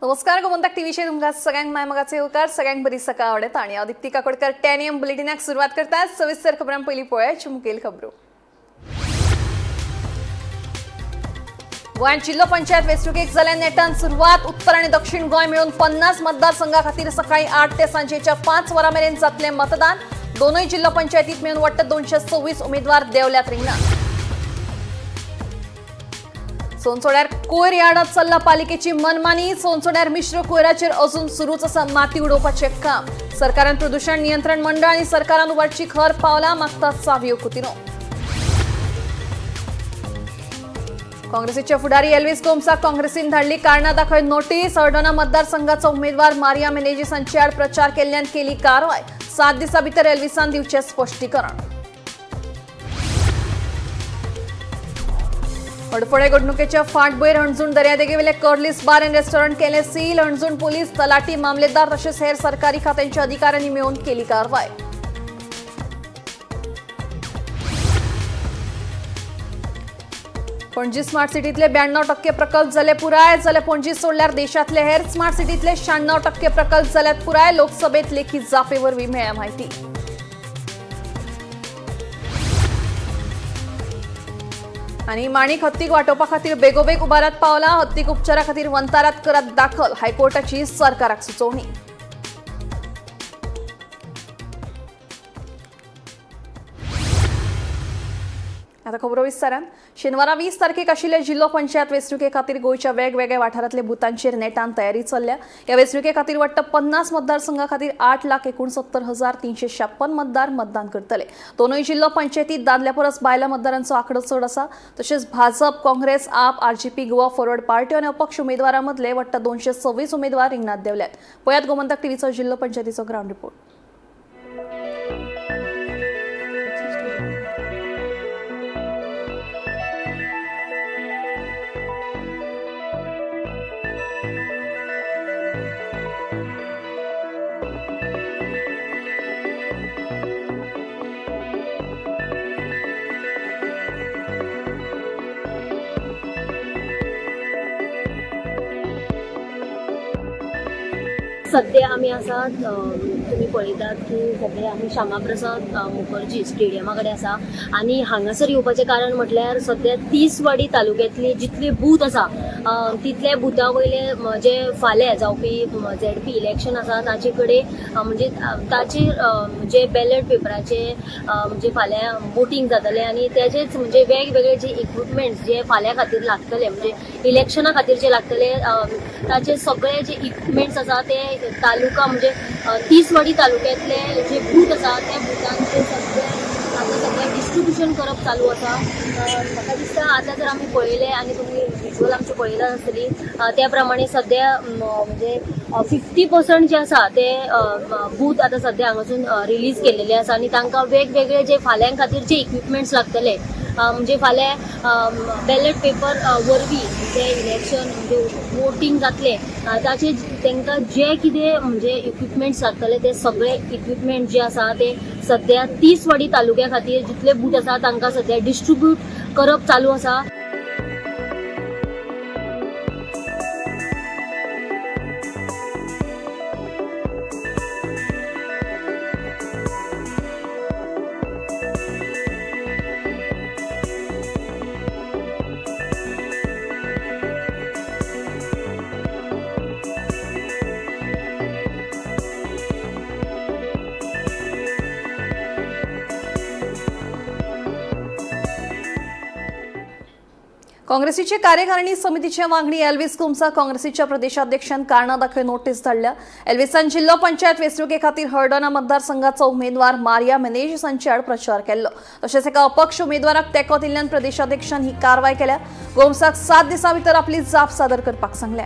नमस्कार, गोमंतक टीव्हीचेर तुमकां सगळ्यांक माय मोगाचे येवकार. सगळ्यांक बरी सकाळ आवडटा आनी हांव दीप्ती काकोडकर 10 एएम बुलेटिनाक सुरवात करता. सविस्तर खबरां पयलीं पळोवया मुखेल खबरो. गोंयांत जिल्लो पंचायत वेंचणुकेक जाल्या नेटान सुरवात. उत्तर आनी दक्षिण गोंय मेळून 50 मतदारसंघा खातीर सकाळी 8 ते सांजेच्या 5 वरां मेरेन जातलें मतदान. दोनूय जिल्लो पंचायतीत मेळून वट्ट 226 उमेदवार देंवल्यात रिंगणात. सोनसोड्यार कोयर यार्डात चल्ला पालिकेची मनमानी. सोनसोड्यार मिश्र कोयराचेर अजून सुरूच आसा माती उडोवपाचें काम. सरकारान प्रदूषण नियंत्रण मंडळ आनी सरकारान उबारची खर पावलां, मागता सावियो कुतिनो. काँग्रेसीचे फुडारी एल्विस गोम्साक काँग्रेसीन धाडली कारणां दाखय नोटीस. हळदोणा मतदारसंघाचो उमेदवार मारिया मेनेजीस हांचे आड प्रचार केल्ल्यान केली कारवाय. 7 दिसां भितर एल्विसान दिवचें स्पश्टीकरण. हडफडें घडणुकेच्या फाटभुंयेर हणजूण दर्यादेगेवेले कर्लीस बार अँड रेस्टॉरंट केलें सील. हणजूण पोलीस, तलाठी, मामलेदार तशेंच हेर सरकारी खात्यांच्या अधिकाऱ्यांनी मेळून केली कारवाय. पणजी स्मार्ट सिटीतले 92% प्रकल्प जाले पुराय. जाल्यार पणजी सोडल्यार देशातले हेर स्मार्ट सिटीतले 96% प्रकल्प जाल्यात पुराय. लोकसभेत लेखी जापे वरवीं मेळ्ळ्या म्हायती. आनी माणिक हत्तीक वाटोवपा खातीर बेगोबेग उबारात पावला. हत्तीक उपचारा खातीर वंतारात करात दाखल, हायकोर्टाची सरकाराक सुचोवणी. आता खबरो विस्तारान. शेनवारा 20 तारखेक आशिल्ले जिल्लो पंचायत वेंचणुके खातीर गोंयच्या वेगवेगळ्या वाठारांतले बुथांचेर नेटान तयारी चल्ल्या. ह्या वेंचणुके खातीर वट्ट 50 मतदारसंघा खातीर 8,69,356 मतदार मतदान करतले. दोनूय जिल्लो पंचायतीत दादल्या परस बायला मतदारांचो आंकडो चड आसा. तशेंच भाजप, काँग्रेस, आप, आरजीपी, गोवा फॉरवर्ड पार्टी आनी अपक्ष उमेदवारां मदले वट्ट 226 उमेदवार रिंगणात देंवल्यात. पळयात गोमंतक टीव्हीचो जिल्लो पंचायतीचो ग्रावंड रिपोर्ट. सध्या आमी आसात, तुमी पळयतात की सध्या आमी श्यामाप्रसाद मुखर्जी स्टेडियमा कडेन आसा आनी हांगासर येवपाचें कारण म्हटल्यार सध्या तिसवाडी तालुक्यांतली जितले बूथ आसा तितले बुथा वयले जे फाल्यां जावपी झेडपी इलेक्शन आसा ताचे कडेन म्हणजे ताचेर जे बॅलट पेपराचे म्हणजे फाल्यां वोटींग जातलें आनी तेजेच म्हणजे वेगवेगळे जे इक्विपमेंट्स जे फाल्यां खातीर लागतले, म्हणजे इलेक्शना खातीर जे लागतले, ताचे सगळे जे इक्विपमेंट्स आसा ते तालुका म्हणजे तिसवाडी तालुक्यांतले जे बूथ आसा त्या बुथांचे सगळे आतां सगळें डिस्ट्रिब्युशन करप चालू आसा. म्हाका दिसता आतां जर आमी पळयलें आनी तुमी विज्युअल आमचे पळयलां आसतली, त्या प्रमाणे सद्या म्हणजे 50% जे आसा ते बूथ आतां सद्या हांगासून रिलीज केलेले आसा आनी तांकां वेगवेगळे जे फाल्यां खातीर जे इक्विपमेंट्स लागतले, म्हणजे फाल्यां बॅलट पेपर वरवीं जे इलेक्शन म्हणजे वोटींग जातलें, ताचे तांकां जे कितें म्हणजे इक्विपमेंट्स लागतले ते सगळे इक्विपमेंट जे आसा ते सद्या तिसवाडी तालुक्या खातीर जितले बूथ आसा तांकां सद्या डिस्ट्रिब्यूट करप चालू आसा. काँग्रेसीचे कार्यकारिणी समितीचे वांगडी एल्विस गोम्सा काँग्रेसीच्या प्रदेशाध्यक्षान कारणां दाखय नोटीस धाडल्या. एल्विसान जिल्लो पंचायत वेंचणुके खातीर हळदोणा मतदारसंघाचो उमेदवार मारिया मेनेजीस हांचे आड प्रचार केल्लो. तशेंच एका अपक्ष उमेदवाराक तेंको दिल्ल्यान प्रदेशाध्यक्षान ही कारवाय केल्या. गोम्साक 7 दिसां भितर आपली जाप सादर करपाक सांगल्या.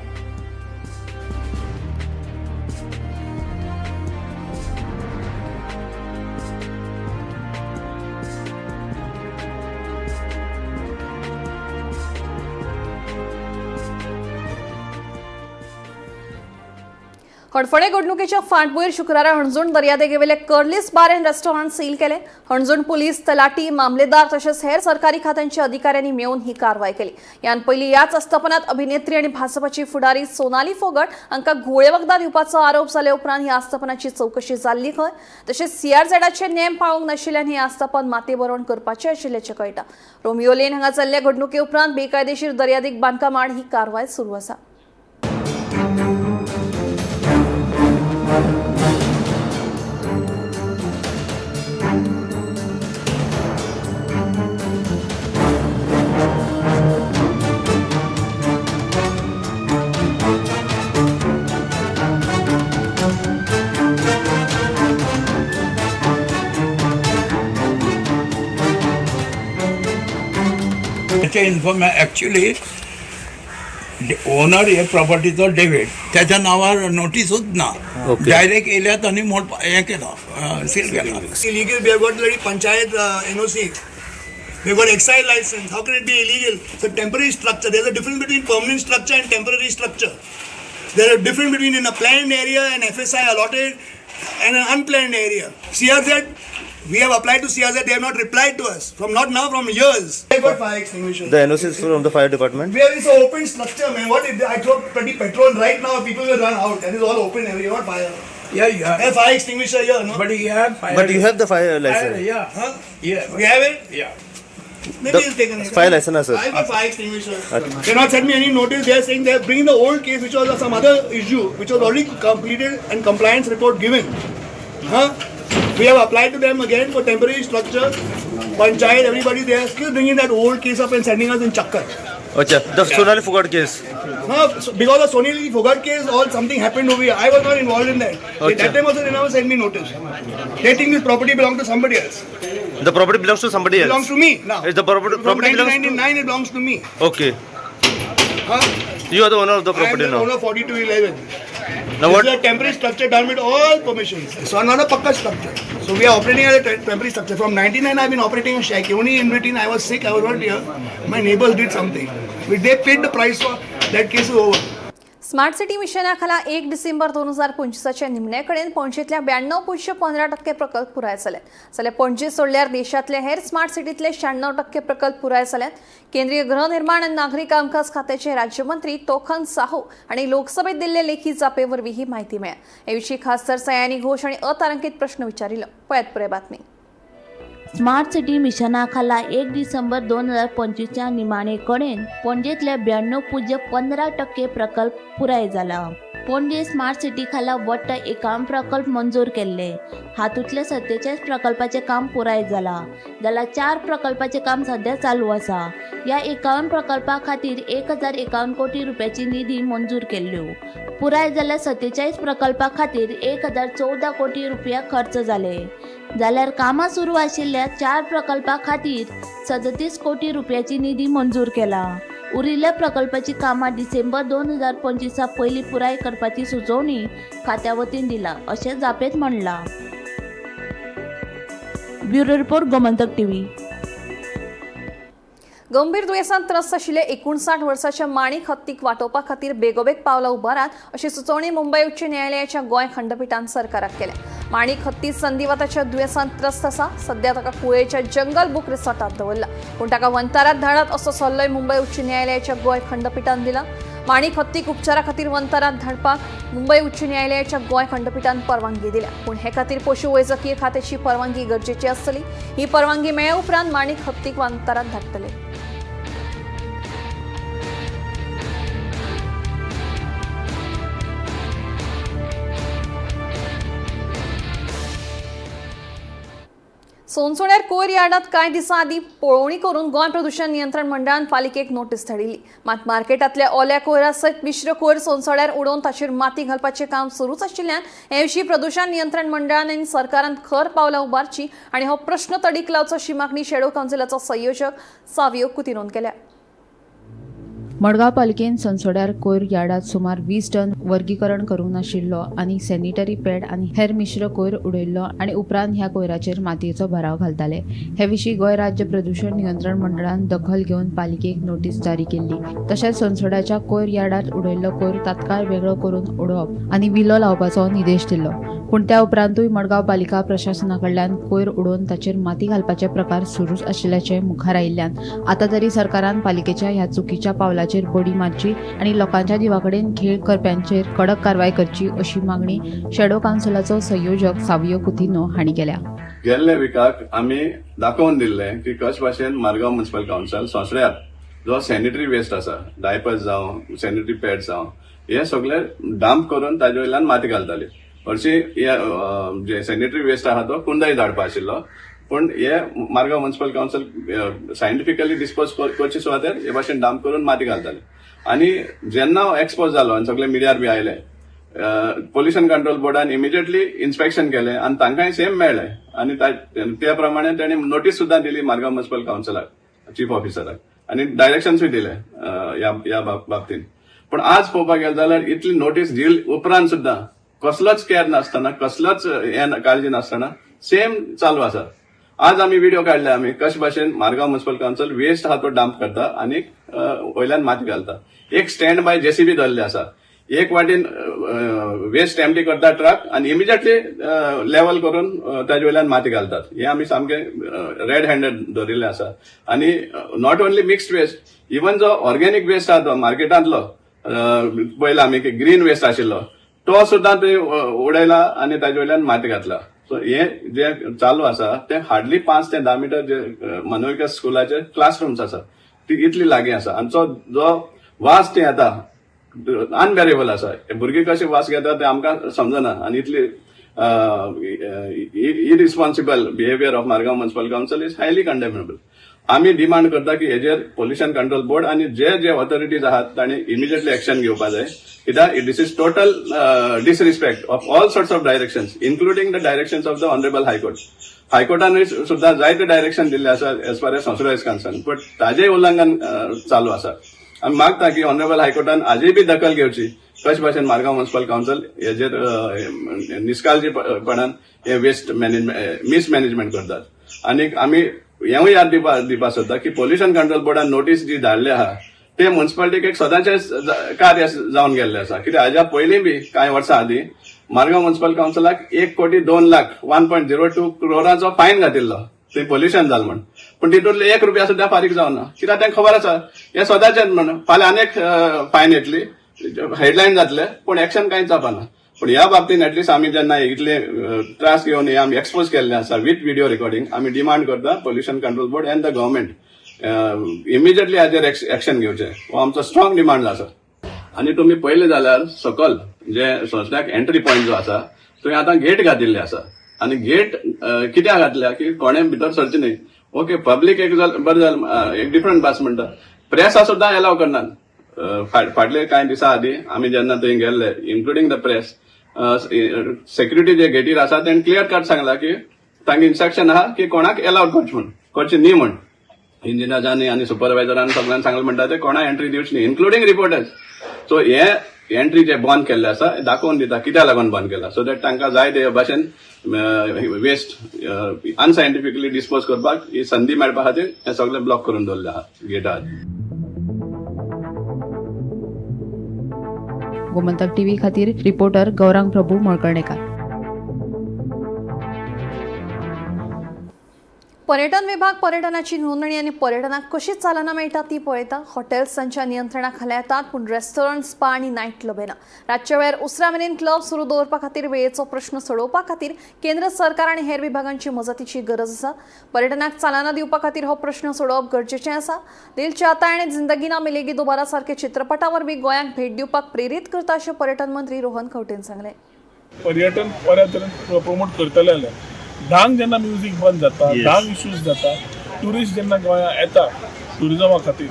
हडफडे घडणुकेच्या फाटभुंयेर शुक्रारा Anjuna दर्यादेगेवेले Curlies bar and restaurant seal केले. हणजूण पुलीस, तलाठी, मामलेदार तसेच हेर सरकारी खात्यांच्या अधिकाऱ्यांनी मेळून ही कारवाय केली. यान पयलीं ह्याच आस्थापनात अभिनेत्री आनी भाजपाची फुडारी सोनाली फोगट हांकां घुंवळे वखदां दिवपाचो आरोप जाले उपरांत ह्या आस्थापनाची चवकशी जाल्ली खंय. तशेंच सीआरझेडाचे नेम पाळूंक नाशिल्ल्यान हें आस्थापन मातयेभरवण करपाचें आशिल्ल्याचें कळटा. रोमियो लेन हांगा जाल्ल्या घडणुके उपरांत बेकायदेशीर दर्यादेग बांदकाम आड ही कारवाय सुरू आसा. त्याचे इन्फॉर्म ॲक्च्युली ओनर हे प्रॉपर्टीचो डेवीड, त्याच्या नावार नोटीसूच ना. डायरेक्ट येयल्यात आनी मोड हें केलां, सील केलां. Illegal. We have got bloody panchayat NOC. We have got excise license. How can it be illegal? It's a temporary structure. There's a difference between permanent structure and temporary structure. There are difference between in a planned area and FSI allotted and an unplanned area. CRZ, we have applied to CRZ. They have not replied to us from not now, from years. They got fire extinguishers. The NOC is from the fire department. We are in so open structure, man. What if I throw bloody petrol right now? People will run out. That is all open area, not fire. Yeah, you have. There's fire extinguisher here, no? But you have fire. But you have the fire license. Yeah. Huh? Yeah. We have it. Yeah. Maybe The it's taken. fire license, sir. I got fire extinguisher. They not sent me any notice. They are saying they are bringing the old case, which was some other issue, which was already completed and compliance report given. Huh? We have applied to them again for temporary structure. Panchayat, everybody, they are still bringing that old case up and sending us in chakkar. Acha, the Sonali Fogart case. Huh? So because of Sonali Fogart case, all something happened over here. I was not involved in that. Okay. That time also they never sent me notice. They think this property belonged to somebody else. The property belongs to somebody else. Belongs to me now. Is the property, From property belongs to? 1999, it belongs to me. Okay. Huh? You are the owner of the I am property the now. owner of 4211. Now This what? is a temporary structure done with all permissions. So not a pakka structure. So we are operating as a temporary structure. From 99 I've been operating a shack. Only in between I was sick, I was not here. My neighbors did something. But they paid the price for that case is over. Smart city मिशनाखाला 1 December 2025च्या निमणे कडेन पणजेंतल्या 92.15% प्रकल्प पुराय जाल्यात, जाल्यार पणजे सोडल्यार देशांतले हेर smart सिटींतले 96% प्रकल्प पुराय जाल्यात. केंद्रीय गृहनिर्माण आनी नागरी कामकाज खात्याचे राज्यमंत्री तोखन साहू हांणी लोकसभेत दिल्ले लेखी जापे वरवीं ही म्हायती मेळ्ळ्या. हे विशीं खासदार सयानी घोश हांणी अतारांकीत प्रश्न विचारिल्लो. पळयात पुराय बातमी. स्मार्ट सिटी मिशना खाला 1 डिसेंबर 2025च्या निमाणे कडेन पणजेंतले 92.15% प्रकल्प पुराय जाला. पणजे स्मार्ट सिटी खाला वट्ट 51 प्रकल्प मंजूर केल्ले. हातूंतले 47 प्रकल्पाचें काम पुराय जाला, जाल्यार 4 प्रकल्पाचें काम सध्या चालू आसा. ह्या 51 प्रकल्पा खातीर 1051 कोटी रुपयाची निधी मंजूर केल्ल्यो. पुराय जाल्ल्या 47 प्रकल्पा खातीर 1014 कोटी रुपया खर्च जाले, जाल्यार कामां सुरू आशिल्ल्या 4 प्रकल्पा खातीर 37 कोटी रुपयाची निधी मंजूर केला. उरिल्ल्या प्रकल्पाची कामां डिसेंबर 2025 पयलीं पुराय करपाची सुचोवणी खात्या वतीन दिला, अशें जापेंत म्हणलां. Bureau report, Gomantak TV. गंभीर दुयेंसान त्रस्त आशिल्ले 59 वर्साच्या माणिक हत्तीक वाटोवपा खातीर बेगोबेग पावलां उबारात, अशी सुचोवणी मुंबय उच्च न्यायालयाच्या गोंय खंडपिठान सरकाराक केल्या. माणिक हत्ती संधिवाताच्या दुयेंसान त्रस्त आसा. सध्या ताका कुळेच्या जंगल बुक रिसॉर्टात दवरला, पूण ताका वंतारात धाडात असो सल्लोय मुंबय उच्च न्यायालयाच्या गोंय खंडपिठान दिला. माणिक हत्तीक उपचारा खातीर वंतारात धाडपाक मुंबय उच्च न्यायालयाच्या गोंय खंडपिठान परवानगी दिल्या, पूण हे खातीर पशु वैजकीय खात्याची परवानगी गरजेची आसतली. ही परवानगी मेळ्ळे उपरांत माणिक हत्तीक वंतारात धाडटले. सोनसोण्यार कोयर यार्डात कांय दिसां आदीं पळोवणी करून गोंय प्रदूषण नियंत्रण मंडळान पालिकेक नोटीस धाडिल्ली. मात मार्केटांतल्या ओल्या कोयरा सयत मिश्र कोयर सोनसोड्यार उडोवन ताचेर माती घालपाचें काम सुरूच आशिल्ल्यान हे विशीं प्रदूषण नियंत्रण मंडळान आनी सरकारान खर पावलां उबारची आनी हो प्रश्न तडीक लावचो, अशी मागणी शेडो कावन्सिलाचो संयोजक सावियो कुतिनोन केल्या. मडगांव पालिकेन सनसोड्यार कोयर यार्डात सुमार 20 टन वर्गीकरण करूंक नाशिल्लो आनी सॅनिटरी पॅड आनी हेर मिश्र कोयर उडयल्लो आनी उपरांत ह्या कोयराचेर मातयेचो भराव घालताले. हे विशीं गोंय राज्य प्रदूषण नियंत्रण मंडळान दखल घेवन पालिकेक नोटीस जारी केल्ली. तशेंच सनसोड्याच्या कोयर यार्डात उडयल्लो कोयर तात्काळ वेगळो करून उडोवप आनी विलो लावपाचो निदेश दिल्लो. पूण त्या उपरांतूय मडगांव पालिका प्रशासना कडल्यान कोयर उडोवन ताचेर माती घालपाचे प्रकार सुरूच आशिल्ल्याचे मुखार आयिल्ल्यान आतां तरी सरकारान पालिकेच्या ह्या चुकीच्या पावलाचेर बडी मारची आनी लोकांच्या जिवा कडेन खेळ करप्यांचेर कडक कारवाय करची अशी मागणी शॅडो कावन्सिलाचो संयोजक सावियो कुतिन्हो हांणी केल्या. गेल्ले विकाक आमी दाखोवन दिल्ले की कश भाशेन मारगांव म्युन्सिपल कावन्सिल सोंसड्यार जो सॅनिटरी वेस्ट आसा, डायपर्स जावं, सॅनिटरी पॅड जावं, हे सगळे डंप करून ताजे वयल्यान माती घालताले. हरशीं हे जे सॅनिटरी वेस्ट आहा तो कुंडय धाडपा आशिल्लो, पूण हे Margao municipal council scientifically dispose करचे सुवातेर हे भाशेन डंप करून माती घालताले. आनी जेन्ना एक्सपोज जालो आनी सगळे मिडियार बी आयले, पोल्युशन कंट्रोल बोर्डान इमिजिएटली इन्स्पेक्शन केलें आनी तांकांय सेम मेळ्ळें आनी त्या प्रमाणे तांणी नोटीस सुद्दां दिली मारगांव म्युन्सिपल कावन्सिलाक, चीफ ऑफिसराक, आनी डायरेक्शन्सूय दिले ह्या बाबतींत. पूण आज पळोवपाक गेले जाल्यार इतली नोटीस दिल उपरांत सुद्दां कसलोच केअर नासतना, कसलोच हें काळजी नासतना सेम चालू आसा. आज आमी व्हिडिओ काडले आमी कशे भाशेन मारगांव म्युन्सिपल कावन्सिल वेस्ट आहा तो डंप करता आनी वयल्यान माती घालता. एक स्टँड बाय जेसीबी धरले आसा, एक वाटेन वेस्ट एम्प्टी करता ट्रक आनी इमिजिएटली लेवल करून ताजे वयल्यान माती घालतात. हे आमी सामके रेड हँडेड धरिल्ले आसा. आनी not only mixed waste, even जो ऑर्गेनिक वेस्ट आहा तो मार्केटांतलो पळयला आमी की ग्रीन वेस्ट आशिल्लो तो सुद्दां थंय उडयला आनी ताजे वयल्यान माती घातला. सो हे जे चालू आसा ते हार्डली 5 ते 10 मिटर जे मनोविकास स्कुलाचे क्लासरूम्स आसा ती इतली लागीं आसा आनी जो वास ते येता अनबेरेबल आसा. भुरगीं कशे वास घेता ते आमकां समजना आनी इतली irresponsible behaviour of Margao Municipal Council is highly condemnable. आमी डिमांड करता की हेजेर पोल्युशन कंट्रोल बोर्ड आनी जे जे ऑथॉरिटीज आहात तांणी इमिजिएटली एक्शन घेवपा जाय, कित्याक this is total disrespect of all sorts of directions, including the directions of the honourable High Court. हायकोर्टानूय सुद्दां जायते डायरेक्शन दिल्ले आसा as far as Sonsoda is concern, but ताजेय उल्लंघन चालू आसा. आमी मागता की ऑनरेबल हायकोर्टान आजूय बी दखल घेवची कशे भाशेन मारगांव म्युन्सिपल कावन्सिल हेजेर निश्काळजीपणान हे वेस्ट मॅनेजमेंट मिसमॅनेजमेंट करतात. आनी आमी हेंवूय याद दिवपा सोदता की पोल्युशन कंट्रोल बोर्डान नोटीस जी धाडली आहा ते म्युन्सिपालिटीक एक सदांचें कार्य जावन गेल्लें आसा, कित्याक हाज्या पयलीं बी कांय वर्सां आदीं मारगांव म्युन्सिपल कावन्सिलाक 1 कोटी 2 लाख, 1.02 क्रोराचो फायन घातिल्लो थंय पोल्युशन जालें म्हण. पूण तितूंतले 1 रुपया सुद्दां फारीक जावना, कित्याक तांकां खबर आसा हें सदांचेंच म्हण. फाल्यां आनीक फायन येतली, हेडलायन जातले, पूण एक्शन कांयच जावपाना. पूण ह्या बाबतींत एटलिस्ट आमी जेन्ना इतले त्रास घेवन हे आमी एक्सपोज केल्ले आसा विथ व्हिडिओ रेकॉर्डिंग, आमी डिमांड करता Pollution Control Board and the government immediately हाजेर एक्शन घेवचें, हो आमचो स्ट्रॉंग डिमांड आसा. आनी तुमी पळयलें जाल्यार सकल जे संस्थ्याक एंट्री पॉयंट जो आसा थंय आतां गेट घातिल्ले आसा आनी गेट कित्याक घातल्या की कोणें भितर सरचें न्ही. ओके, पब्लीक एक बरें जालें, एक डिफरंट भास म्हणटा, प्रेसा सुद्दां एलाव करनात. फाटले कांय दिसां आदीं आमी जेन्ना थंय गेल्ले, इन्क्लुडींग the press, security जे गेटीर आसा तेणें क्लियर कट सांगला की तांगे इन्स्ट्रक्शन आहा की कोणाक एलावड करचें म्हण करचें न्ही म्हण. इंजिनियर्सांनी आनी सुपरवायझरान सगळ्यांनी सांगलें म्हणटा ते कोणा एंट्री दिवची न्ही, इन्क्लुडींग रिपोर्टर्स. सो हे एंट्री जे बंद केल्ले आसा दाखोवन दिता कित्याक लागून बंद केला, सो that तांकां जाय ते भाशेन वेस्ट अनसायंटिफिकली डिस्पोज करपाक ही संदी मेळपा खातीर हे सगळे ब्लॉक करून दवरले आहा गेटार. गोमंतक टीव्ही खातीर रिपोर्टर गौरांग प्रभू मळकर्णेकार. पर्यटन विभाग पर्यटनाची नोंदणी आनी पर्यटनाक कशी चालना मेळटा ती पळयता. हॉटेल्स तांच्या नियंत्रणा खाला येतात, पूण रेस्टॉरंट, स्पा आनी नायट क्लब येना. रातच्या वेळार उसरां मेरेन क्लब सुरू दवरपा खातीर वेळेचो प्रश्न सोडोवपा खातीर केंद्र सरकार आनी हेर विभागांची मजतीची गरज आसा. पर्यटनाक चालना दिवपा खातीर हो प्रश्न सोडोवप गरजेचें आसा. दिल चाहता आनी जिंदगी ना मिलेगी दोबारा सारखे चित्रपटा वरवीं गोंयांक भेट दिवपाक प्रेरीत करता अशें पर्यटन मंत्री रोहन खंवटेन सांगलें. पर्यटन बऱ्या तरेन प्रमोट करतले जाल्यार 10क जेन्ना म्युजीक बंद जाता, 10क इश्यूज जाता. ट्युरिस्ट जेन्ना गोंया येता ट्युरिजमा खातीर,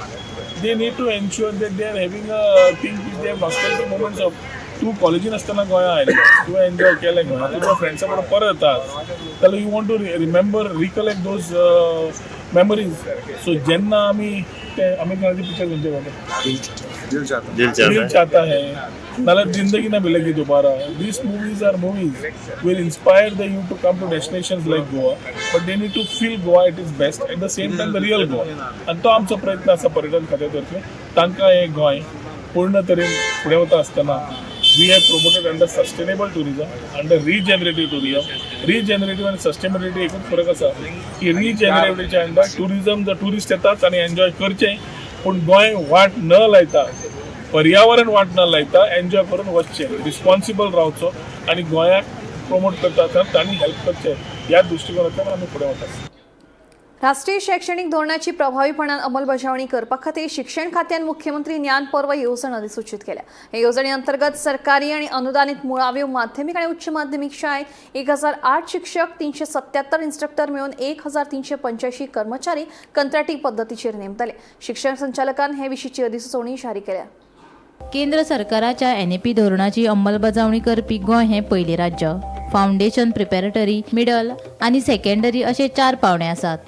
they need to ensure that they are having a thing which they have nostalgic moments of. तूं कॉलेजीन आसतना गोंया आयलो, तुवें एन्जॉय केलें गोंया, तुज्या फ्रेंड्सा बरोबर परत येता जाल्यार you want to remember, recollect those memories. So जेन्ना आमी ते आमिर खानाचे पिक्चर खंयचे जाले? दिल दिल चाहता है, नाल्यार जिंदगी ना मिलेगी दोबारा. These movies are movies will inspire the youth to come to destinations like Goa, but they need to feel Goa it is best, at the same time the real Goa. आनी तो आमचो प्रयत्न आसा पर्यटन खात्या तर्फे. तांकां हें गोंय पूर्ण तरेन फुडें वता आसतना we have promoted under sustainable tourism, under regenerative tourism. Regenerative आनी सस्टेनेबिलिटी एकूच फरक आसा की रिजनरेटिव्हच्या अंडर टुरिजम जर टुरिस्ट येतात आनी एन्जॉय करचें, पूण गोंय वाट न लायता, पर्यावरण वाट न लायता एन्जॉय करून वचचें, रिस्पॉन्सिबल रावचो आनी गोंयाक प्रमोट करता आसतना तांणी हेल्प करचें, ह्या दृश्टिकोनांतल्यान आमी फुडें वतात. राष्ट्रीय शैक्षणिक धोरणाची प्रभावीपणान अंमलबजावणी करपा खातीर शिक्षण खात्यान मुख्यमंत्री ज्ञान पर्व येवजण अधिसूचित केल्या. हे येवजणे अंतर्गत सरकारी आणि अनुदानित मुळाव्यो, माध्यमिक आणि उच्च माध्यमिक शाळेत 1008 शिक्षक, 377 इन्स्ट्रक्टर मिळून 1385 कर्मचारी कंत्राटी पद्दतीचेर नेमतले. शिक्षण संचालकान हे विशींची अधिसुचोवणी जारी केल्या. केंद्र सरकाराच्या एनईपी धोरणाची अंमलबजावणी करपी गोंय हें पयलें राज्य. फावंडेशन, प्रिपॅरेटरी, मिडल आनी सेकंडरी असे चार पावंडे आसात.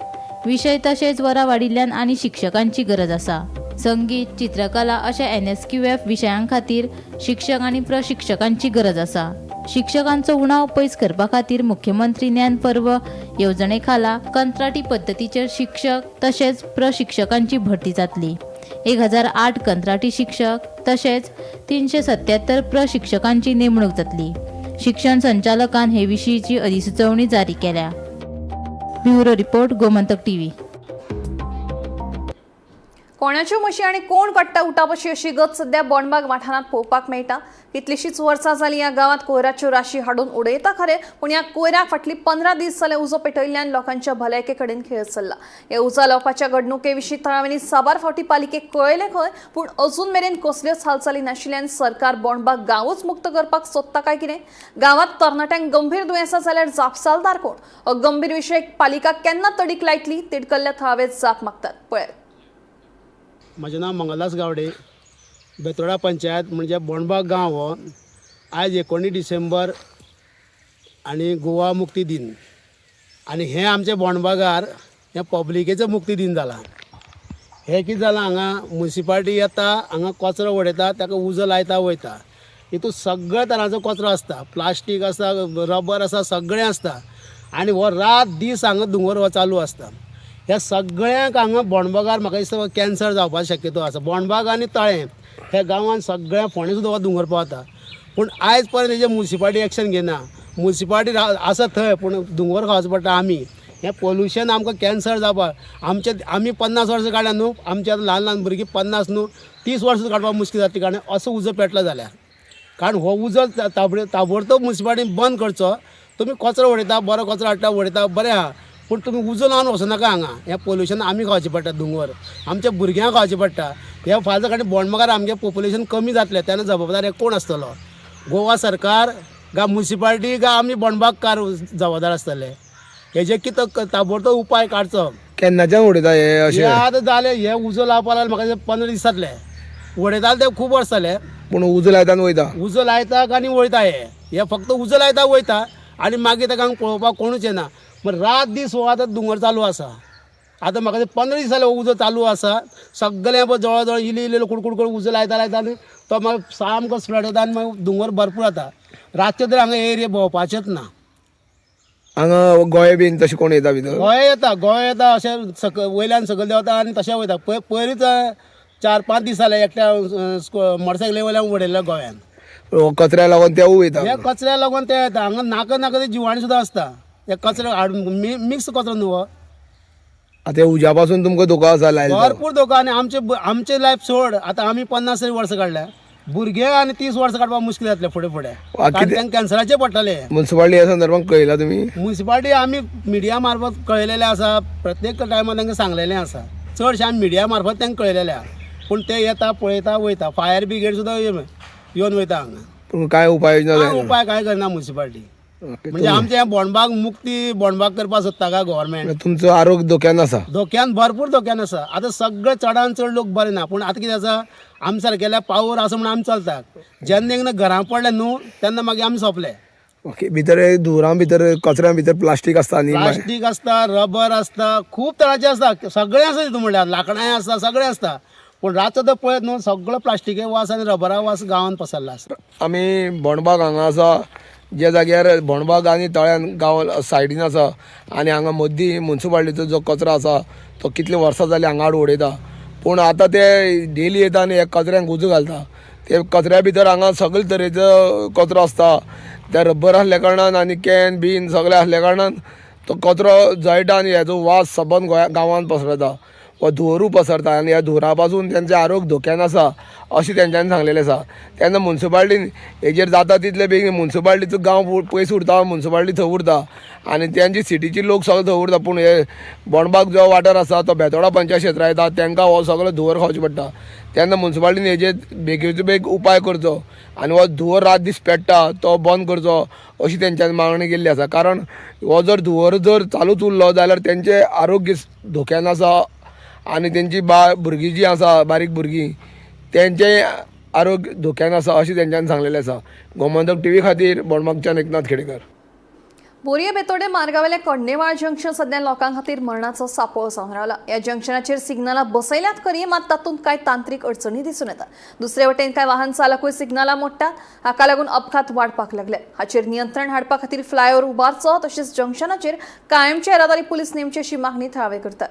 विशय तशेंच वरां वाडिल्ल्यान आनी शिक्षकांची गरज आसा. संगीत, चित्रकला अशा एनएसक्यूएफ विशयां खातीर शिक्षक आनी प्रशिक्षकांची गरज आसा. शिक्षकांचो उणाव पयस करपा खातीर मुख्यमंत्री ज्ञान पर्व येवजणे खाला कंत्राटी पद्दतीचेर शिक्षक तशेंच प्रशिक्षकांची भरती जातली. 1008 कंत्राटी शिक्षक तशेंच 377 प्रशिक्षकांची नेमणूक जातली. शिक्षण संचालकान हे विशींची अधिसुचोवणी जारी केल्या. Bureau report, Gomantak TV. कोणाच्यो म्हशी आनी कोण काडटा उठापशी अशी गत सध्या बोंडबाग वाठारांत पळोवपाक मेळटा. कितलीशीच वर्सां जालीं ह्या गांवांत कोयराच्यो राशी हाडून उडयता खरें, पूण ह्या कोयराक फाटली 15 दीस जाले उजो पेटयल्ल्यान लोकांच्या भलायके कडेन खेळ चल्ला. हे उजो लावपाच्या घडणुके विशीं थळाव्यांनी साबार फावटी पालिकेक कळयलें खंय, पूण अजून मेरेन कसल्योच हालचाली नाशिल्ल्यान सरकार बोंडबाग गांवूच मुक्त करपाक सोदता काय कितें? गांवांत तरणाट्यांक गंभीर दुयेंसां जाल्यार जापसालदार कोण? हो गंभीर विशय पालिका केन्ना तडीक लायतली? तिडकल्ल्या थळावे जाप मागतात. पळयात. म्हजें नांव मंगलदास गावडे. बेतोडा पंचायत म्हणजे बोंडबाग गांव हो. आयज 19 डिसेंबर आनी गोवा मुक्ती दिन आनी हें आमच्या बोंडबागार हें पब्लिकेचो मुक्ती दिन जाला. हें कितें जालां, हांगा मुन्सिपाल्टी येता, हांगा कचरो उडयता, ताका उजो लायता वयता. हितून सगळ्या तरांचो कचरो आसता, प्लास्टीक आसता, रबर आसा, सगळें आसता आनी हो रात दीस हांगा धुंवर हो चालू आसता. ह्या सगळ्यांक हांगा बोंडबागार म्हाका दिसता कॅन्सर जावपाची शक्यतो आसा. बोंडबाग आनी तळें ह्या गांवांत सगळ्या फोंडें सुद्दां हो धुंवर पावता, पूण आयज पर्यंत हेजेर मुन्सिपाल्टी एक्शन घेना. मुन्सिपाल्टी आसा थंय, पूण धुंवर खावचो पडटा आमी. हें पोल्युशन आमकां कॅन्सर जावपाक आमचे आमी 50 वर्सां काडल्या न्हू, आमचे आतां ल्हान ल्हान भुरगीं 50 न्हू, 30 वर्सां काडपाक मुश्कील जाता कारण असो उजो पेटलो जाल्यार. कारण हो उजो ताबडतोब मुन्सिपाल्टीन बंद करचो. तुमी कचरो उडयता, बरो कचरो हाडटा उडयता, बरें आहा, पूण तुमी उजो लावन वचनाका हांगा. हें पोल्युशन आमी खावचें पडटा, धुंवर आमच्या भुरग्यांक खावचें पडटा. हे फाल्यां सकाळीं बोंडबागार आमगें पोपुलेशन कमी जातलें तेन्ना जबाबदार हे कोण आसतलो? गोवा सरकार गा मुन्सिपाल्टी गा आमी बोंडबागकार जबाबदार आसतले? हेजे कितें ताबडतोब उपाय काडचो. केन्नाच्यान उडयता हे हे अशें? आतां जालें, हे उजो लावपा लागले म्हाका 15 दीस जातले. उडयताले ते खूब वर्स जाले. पूण उजो लायता आनी वयता. उजो लायता आनी वयता. हे हे फक्त उजो लायता वयता आनी मागीर ताका हांगा पळोवपाक कोणूच येना. मागीर रात दीस हो आतां धुंवर चालू आसा. आतां म्हाका 15 दीस जाले हो उजो चालू आसा. सगळें पळय जवळ जवळ इल्ले इल्ले कुडकुड करून उजो लायता लायता आनी तो मागीर सामको स्प्रेड जाता आनी मागीर धुंवर भरपूर जाता. रातचें तर हांगा एरिया भोंवपाचेंच ना. हांगा गोंय बीन तशें कोण येता भितर? गोंय येता, गोंय येता, अशें वयल्यान सकयल देंवता आनी तशें वयता. पयरूच 4-5 दीस जाले एकट्या मोटरसायकली वयल्यान उडयल्ले गोंयान. हो कचऱ्या लागून तेवूय वयता. हे कचऱ्या लागून ते येता. हांगा नाका नाका ते जिवाणी सुद्दां आसता. हे कचरो हाडून मिक्स कचरो न्हू हो. आतां उज्या पासून तुमकां धोको आसा लायला तो. भरपूर धोको. आनी आमचे आमचे लायफ सोड, आतां आमी 50 तरी वर्सां काडल्या, भुरगे आनी 30 वर्सां काडपाक मुश्कील जातलें फुडें फुडें, कारण तांकां कॅन्सराचे पडटले. मुन्सिपाल्टी ह्या संदर्भात कळयला तुमी? मुन्सिपाल्टी आमी मिडिया मार्फत कळयलेलें आसा. प्रत्येक टायमार तांकां सांगलेलें आसा. चडशें आमी मिडिया मार्फत तांकां कळयलेलें आहा, पूण ते येता, पळयता, वयता. फायर ब्रिगेड सुद्दां येवन वयता हांगा. पूण काय उपाय योजना काय जायना? उपाय काय करना मुन्सिपाल्टी. म्हणजे आमचें हें बोंडबाग मुक्ती बोंडबाग करपाक सोदता काय गव्हर्मेंट? तुमचो आरोग्य धोक्यान आसा. धोक्यान, भरपूर धोक्यान आसा. आतां सगळे चडान चड लोक बरे ना, पूण आतां कितें आसा, आम सारकेल्या पावर आसा म्हणून आमी चलतात. जेन्ना एकदां घरां पडले न्हू तेन्ना मागीर आमी सोंपले. ओके, भितर धुंवरा भितर कचऱ्या भितर प्लास्टीक आसता न्ही? प्लास्टीक आसता, रबर आसता, खूब तरांचे आसता, सगळें आसता तितून. म्हणल्यार लांकडांय आसता, सगळें आसता. पूण रातचो तर पळयत न्हू, सगळो प्लास्टिके वास आनी रबरा वास गांवांत पसरला आसता. आमी बोणबाग हांगा आसा, ज्या जाग्यार बोणबाग आनी तळ्यान गांव सायडीन आसा आनी हांगा मद्दी मुन्सिपाल्टीचो जो कचरो आसा तो कितले वर्सां जालीं हांगा हाडून उडयता. पूण आतां ते डेली येता आनी ह्या कचऱ्यांक उजो घालता. ते कचऱ्या भितर हांगा सगळे तरेचो कचरो आसता. ते रब्बर आसल्या कारणान आनी can been सगळें आसल्या कारणान तो कचरो जळटा आनी हेजो वास सबंद गोंया गांवांत पसरता हो धुंवरूय पसरता आनी ह्या धुंवरा पासून तेंचें आरोग्य धोक्यान आसा अशें तेंच्यांनी सांगलेलें आसा. तेन्ना मुन्सिपाल्टीन हेजेर जाता तितले बेगीन, मुन्सिपाल्टीचो गांव पयस उरता, मुन्सिपाल्टी थंय उरता आनी तेंची सिटीची लोक सगळे थंय उरता. पूण हे बोणबाग जो वाठार आसा तो बेतोडा पंचायत क्षेत्रांत येता, तांकां हो सगळो धुंवर खावचो पडटा. तेन्ना मुन्सिपाल्टीन हेजेर बेगीचे बेग उपाय करचो आनी हो धुंवर रात दीस पेट्टा तो बंद करचो अशी तेंच्यांनी मागणी केल्ली आसा. कारण हो जर धुंवर जर चालूच उरलो जाल्यार तेंचें आरोग्य धोक्यान आसा आनी तेंची भुरगीं जीं आसा, बारीक भुरगीं, तेंचें आरोग्य धोक्यान आसा अशें तेंच्यांनी सांगलेलें आसा. गोमंतक टीव्ही खातीर बोणबागच्यान एकनाथ खेडेकर. बोरये बेतोडे मार्गावेले कण्णेवाळ जंक्शन सध्या लोकां खातीर मरणाचो सापोळ जावन रावला. ह्या जंक्शनाचेर सिग्नलां बसयल्यात खरी, मात तातूंत कांय तांत्रीक अडचणी दिसून येतात. दुसरे वटेन कांय वाहन चालकूय सिग्नलां मोडटात. हाका लागून अपघात वाडपाक लागले. हाचेर नियंत्रण हाडपा खातीर फ्लायओव्हर उबारचो तशेंच जंक्शनाचेर कायमचे येरादारी पुलीस नेमचे अशी मागणी थळावे करतात.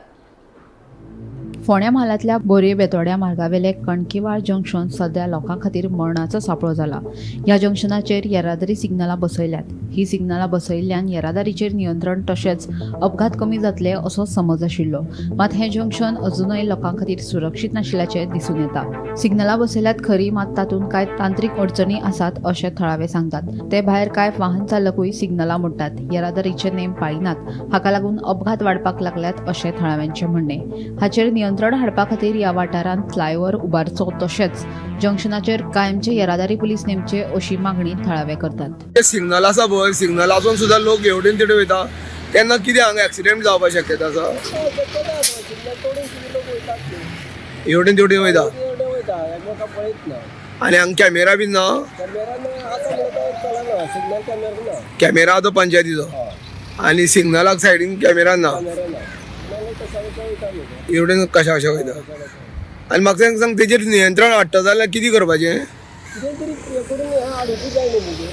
फोंड्या म्हालांतल्या बोरये बेतोड्या मार्गावेले कणकीवाळ जंक्शन सध्या लोकां खातीर मरणाचो सापळो जाला. ह्या जंक्शनाचेर येरादारी सिग्नलां बसयल्यात. ही सिग्नलां बसयिल्ल्यान येरादारीचेर नियंत्रण तशेंच अपघात कमी जातले असो समज आशिल्लो. मात हें जंक्शन अजुनय लोकां खातीर सुरक्षीत नाशिल्ल्याचें दिसून येता. सिग्नलां बसयल्यात खरी, मात तातूंत कांय तांत्रीक अडचणी आसात अशें थळावे सांगतात. ते भायर कांय वाहन चालकूय सिग्नलां मोडटात, येरादारीचे नेम पाळिनात. हाका लागून अपघात वाडपाक लागल्यात अशें थळाव्यांचें म्हणणें. हाचेर नियंत्रण हाडपा खातीर ह्या वाठारांत फ्लायओव्हर उबारचो तशेंच जंक्शनाचेर कायमचे येरादारी पुलीस नेमचे अशी मागणी थळावे करतात. ते सिग्नल आसा पळय, सिग्नल आसून सुद्दां लोक हेवटेन तेवटेन वयता. तेन्ना कितें हांगा एक्सिडेंट जावपाक शक्यता आसा? हेवटेन तेवटेन वयता आनी हांगा कॅमेरा बीन ना. कॅमेरा तो पंचायतीचो आनी सिग्नलाक सायडीन कॅमेरा ना. हेवटेन कशा कशा वयता. आनी म्हाका सांग, तेजेर नियंत्रण हाडटा जाल्यार कितें करपाचें? कितें तरी हें करून हें हाडुंकूच जाय न्हू म्हणजे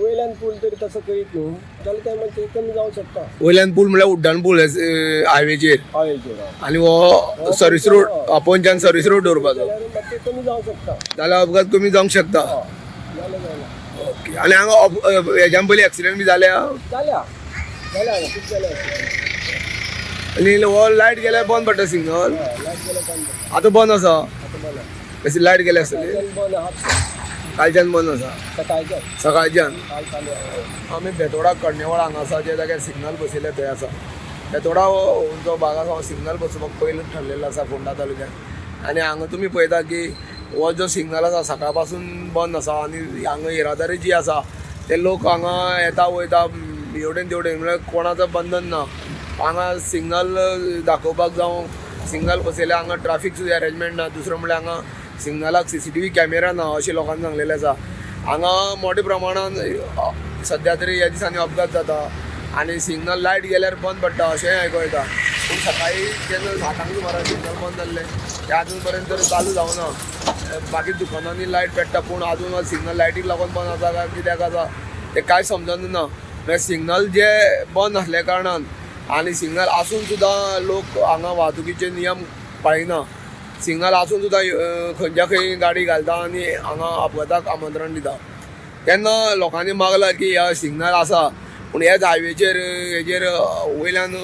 वयल्यान पूल तरी तसो करीत न्हू जाल्यार तें मातशें कमी जावंक शकता. वयल्यान पूल म्हणल्यार उड्डाण पूल हायवेचेर? हायवेचेर. आनी हो सर्वीस रोड, पोंच्यान सर्वीस रोड दवरपाचो. जाल्यार मातशें कमी जावंक शकता. जाल्यार अपघात कमी जावंक शकता. जालें जायना. ओके, आनी हांगा हेज्यान पयलीं एक्सिडेंट बी जाल्या? जाल्या जाल्या, खूब जाल्या. आनी हो लायट गेल्यार बंद पडटा सिग्नल? लायट गेल्यार बंद. आतां बंद आसा? आतां बंद. कशी लायट गेल्या आसतली. बंद आहा. कालच्यान बंद आसा? सकाळच्यान. सकाळच्यान. काल चालू आहा. आमी बेतोडा कण्णेवाळ हांगा आसा, ज्या जाग्यार सिग्नल बसयले थंय आसा. बेतोडा हो जो भाग आसा हो सिग्नल बसोवपाक पयलो ठरलेलो आसा फोंडा तालुक्यात. आनी हांगा तुमी पळयता की हो जो सिग्नल आसा सकाळ पासून बंद आसा आनी हांगा येरादारी जी आसा ते लोक हांगा येता वयता हेवटेन तेवटेन, म्हळ्यार कोणाचो बंधन ना. हांगा सिग्नल दाखोवपाक जावं सिग्नल बसयल्यार हांगा ट्राफीक सुद्दां अरेंजमेंट ना. दुसरें म्हणल्यार हांगा सिग्नलाक सीसीटीव्ही कॅमेरा ना अशें लोकांनी सांगलेलें आसा. हांगा मोठ्या प्रमाणान सद्या तरी ह्या दिसांनी अपघात जाता आनी सिग्नल लायट गेल्यार बंद पडटा अशेंय आयको येता. पूण सकाळीं जेन्ना 7 सुमाराक सिग्नल बंद जाल्लें तें आजून पर्यंत तर चालू जावना. बाकी दुकानांनी लायट पेट्टा, पूण आजून सिग्नल लायटीक लागून बंद आसा काय कित्याक आसा तें कांय समजना. म्हळ्यार सिग्नल जे बंद आसल्या कारणान आनी सिग्नल आसून सुद्दां लोक हांगा वाहतुकीचे नियम पाळिना. सिग्नल आसून सुद्दां खंयच्या खंय गाडी घालता आनी हांगा अपघाताक आमंत्रण दिता. तेन्ना लोकांनी मागला की ह्या सिग्नल आसा पूण ह्याच हायवेचेर हेजेर वयल्यान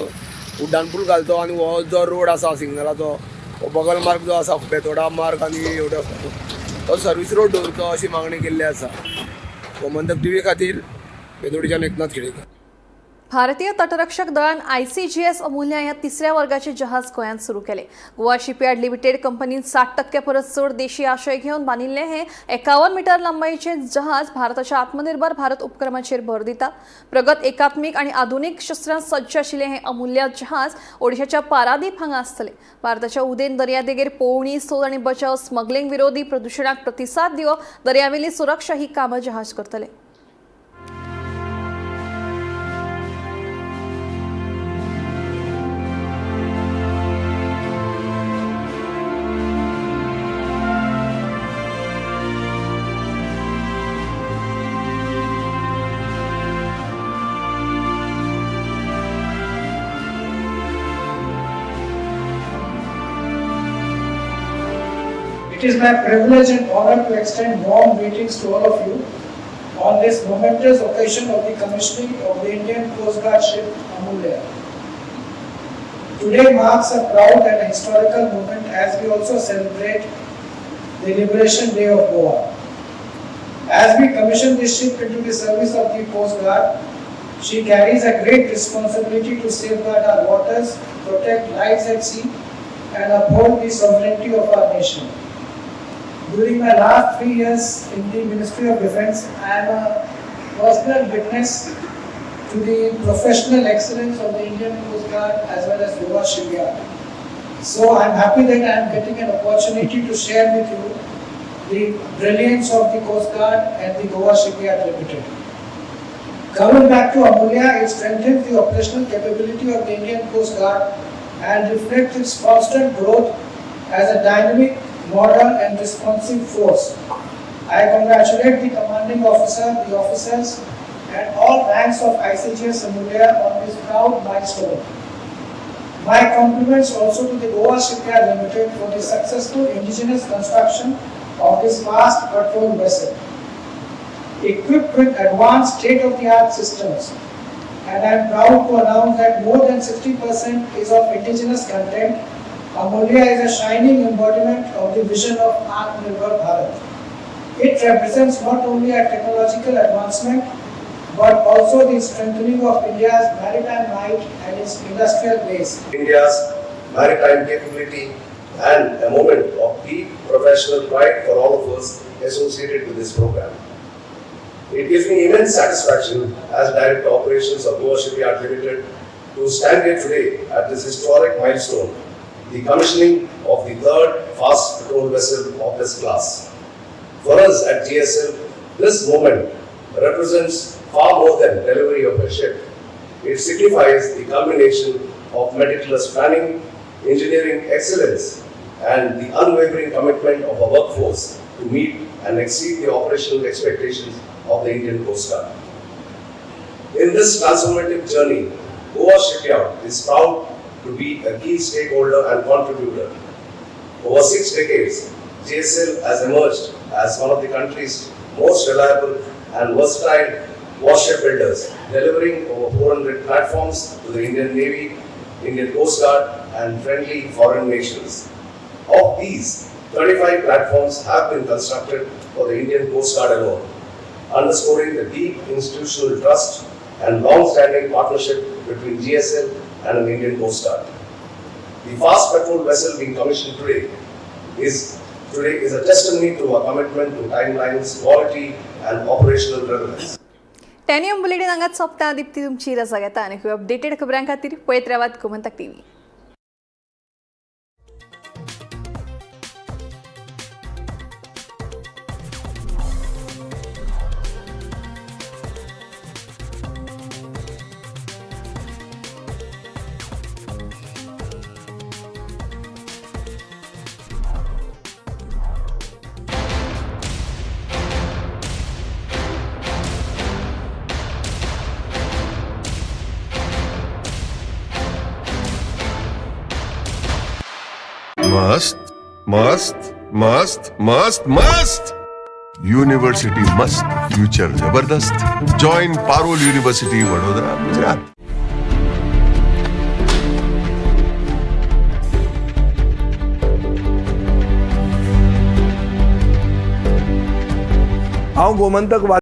उड्डाण पूल घालचो आनी हो जो रोड आसा सिग्नलाचो हो बगल मार्ग जो आसा बेतोडा मार्ग आनी हेवटेन तो सर्वीस रोड दवरचो अशी मागणी केल्ली आसा. गोमंतक टीव्ही खातीर बेतोडीच्यान एकनाथ खेडेकर. भारतीय तटरक्षक दळान आयसीजीएस अमूल्या ह्या तिसऱ्या वर्गाचे जहाज गोंयांत सुरू केले. गोवा शिपयार्ड लिमिटेड कंपनीन 60% परस चड देशी आशय घेवन बांदिल्लें हें 51 मिटर लांबायेचें जहाज भारताच्या आत्मनिर्भर भारत उपक्रमाचेर भर दिता. प्रगत एकात्मीक आनी आधुनीक शस्त्रां सज्ज आशिल्लें हें अमूल्य जहाज ओडिशाच्या पारादीप हांगा आसतलें. भारताच्या उदेंत दर्यादेगेर पोवणी, सोद आनी बचाव, स्मगलिंग विरोधी, प्रदुशणाक प्रतिसाद दिवप, दर्यावेली सुरक्षा ही कामां जहाज करतलें. It is my privilege and honor to extend warm greetings to all of you on this momentous occasion of the commissioning of the Indian Coast Guard ship Amulya. Today marks a proud and historical moment as we also celebrate the Liberation Day of Goa. As we commission this ship into the service of the Coast Guard, she carries a great responsibility to safeguard our waters, protect lives at sea, and uphold the sovereignty of our nation. During my last 3 years in the Ministry of Defence, I am a personal witness to the professional excellence of the Indian Coast Guard as well as Goa Shipyard. So I am happy that I am getting an opportunity to share with you the brilliance of the Coast Guard and the Goa Shipyard Limited. Coming back to Amulya, it strengthens the operational capability of the Indian Coast Guard and reflects its constant growth as a dynamic, modern and responsive force. I congratulate the commanding officer, the officers and all ranks of ICGS Amulya on this proud milestone. My compliments also to the Goa Shipyard Limited for the successful indigenous construction of this fast patrol vessel. Equipped with advanced state-of-the-art systems, and I am proud to announce that more than 60% is of indigenous content, Amulya is a shining embodiment of the vision of Atmanirbhar Bharat. It represents not only a technological advancement, but also the strengthening of India's maritime might and its industrial base. India's maritime capability and a moment of deep professional pride for all of us associated with this program. It gives me immense satisfaction as Director Operations of Goa Shipyard Limited to stand here today at this historic milestone, the commissioning of the third fast patrol vessel of this class. For us at GSL, this moment represents far more than delivery of a ship. It signifies the culmination of meticulous planning, engineering excellence, and the unwavering commitment of our workforce to meet and exceed the operational expectations of the Indian Coast Guard. In this transformative journey, Goa Shipyard is proud to be a key stakeholder and contributor. Over 6 decades, GSL has emerged as one of the country's most reliable and versatile warship builders, delivering over 400 platforms to the Indian Navy, Indian Coast Guard, and friendly foreign nations. Of these, 35 platforms have been constructed for the Indian Coast Guard alone, underscoring the deep institutional trust and long-standing partnership between GSL and an Indian Coast Guard. The fast patrol vessel being commissioned today is a testimony to our commitment to timelines, quality, and operational relevance. टेनियम bulletin हांगाच सोंपता. दीप्ती तुमची रजा घेता आनी updated खबरां खातीर पळयत रावात गोमंतक टीव्ही. मस्त मस्त मस्त मस्त मस्त यूनिवर्सिटी मस्त, फ्यूचर जबरदस्त. Join Parul university, Vadodara, Gujarat. हांव गोमंतक.